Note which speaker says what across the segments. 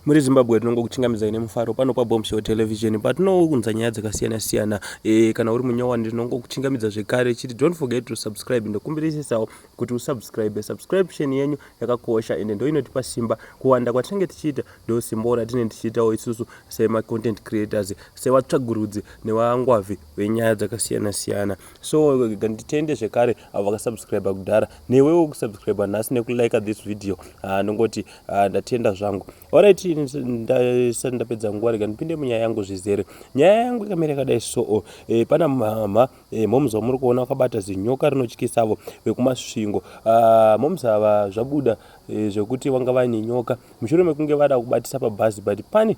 Speaker 1: Muri Zimbabwe tinongokuchingamidzai nemufaro pano paBombshell Television patinounza nyaya dzakasiyana siyana. Kana uri munyowani tinongokuchingamidza zvekare chiti don't forget to subscribe. Ndokumbirisisawo kuti usubscribe. Subscription yenyu yakakosha ende ndo inotipa simba. Kuwanda kwatinenge tichiita ndo simbawo ratinenge tichiitawo isusu sema content creators, sevatsvagurudzi nevangwavhi venyaya dzakasiyana siyana. So nditende zvekare avo vakasubscribe kudhara, newewo kusubscribe nhasi nekulike this video. Ndongoti ndatenda zvangu. Alright, ndisati ndapedza nguva, rega ndipinde munyaya yangu zvizere. Nyaya yangu ikamira yakadai so. Pana mama moms vamuri kuona vakabata zinyoka rinotyisavo vekuMasvingo. Moms ava zvabuda zvekuti vanga vaine nyoka mushure mekunge vada kubatisa pabhazi, but pane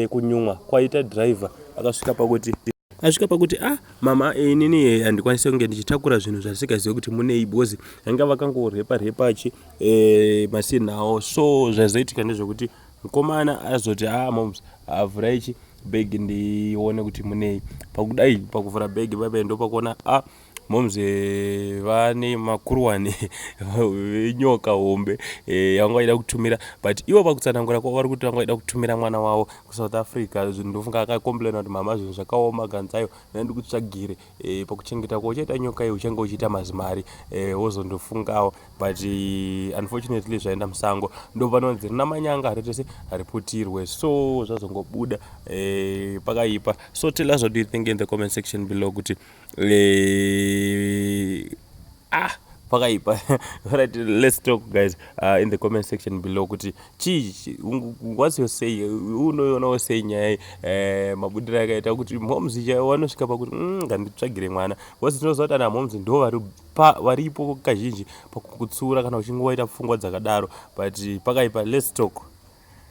Speaker 1: kunyumwa kwaita driver, akasvika pakuti asvika pakuti, "Ah, mama, inini handikwanisi kunge ndichitakura zvinhu zvasingazivi kuti munei," because vanga vakangorepa repa chi masinhawo. So zvazoitika ndezvekuti mukomana azoti, "Ah, moms, avhurai chi bhegi ndione kuti munei." Pakudai pakuvhura bhegi paipai, ndopakuona, ah, moms vane makuruwani venyoka hombe yavanga vaida kutumira. But ivo pakutsanangura kwavo vari kuti vanga vaida kutumira mwana wavo kuSouth Africa. Ndofunga akacomplaina kuti, "Mama, zvinhu zvakaoma, ganzayo ndikutsvagire pakuchengeta kwauchaita nyoka iyi, uchange uchiita mazimari wozondofungawo." But unfortunately zvaenda musango. Ndo panonzi rina manyanga haritese hariputirwe. So zvazongobuda pakaipa. So tell us what do you think in the comment section below kuti ah, pakaipa. Right, let's talk, guys, in the comment section below kuti chii, what's your say? Unoionawo sei nyaya mabudiro akaita kuti moms vanosvika pakuti, nganditsvagire mwana?" Because tinoziva kuti ana moms ndo varipo kazhinji pakukutsura kana uchinge waita pfungwa dzakadaro. But pakaipa. Let's talk.